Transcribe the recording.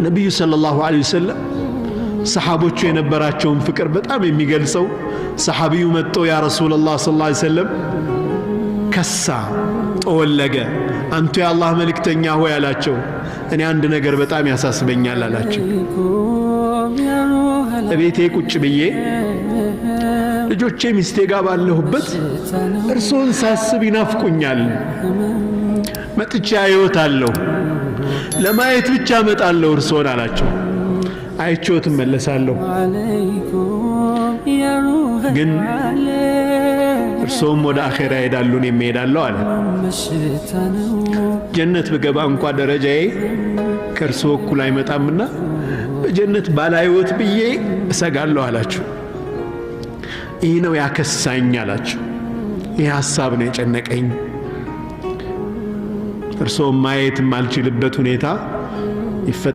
ነቢዩ ሰለላሁ ዐለይሂ ወሰለም ሰሓቦቹ የነበራቸውን ፍቅር በጣም የሚገልጸው፣ ሰሓቢዩ መጥቶ ያ ረሱለላህ ሰለላሁ ዐለይሂ ወሰለም፣ ከሳ፣ ጠወለገ። አንቱ የአላህ መልእክተኛ ሆይ አላቸው፣ እኔ አንድ ነገር በጣም ያሳስበኛል አላቸው። እቤቴ ቁጭ ብዬ ልጆቼ ሚስቴ ጋር ባለሁበት እርስዎን ሳስብ ይናፍቁኛል። መጥቼ አየዎታለሁ። ለማየት ብቻ እመጣለሁ እርስዎን አላቸው። አይቼዎት እመለሳለሁ። ግን እርስዎም ወደ አኼራ ይሄዳሉ፣ እኔም እሄዳለሁ አለ። ጀነት ብገባ እንኳ ደረጃዬ ከእርስዎ እኩል አይመጣምና በጀነት ባላይዎት ብዬ እሰጋለሁ አላቸው። ይህ ነው ያከሳኝ አላቸው። ይህ ሐሳብ ነው የጨነቀኝ። እርስዎም ማየት የማልችልበት ሁኔታ ይፈጠራል።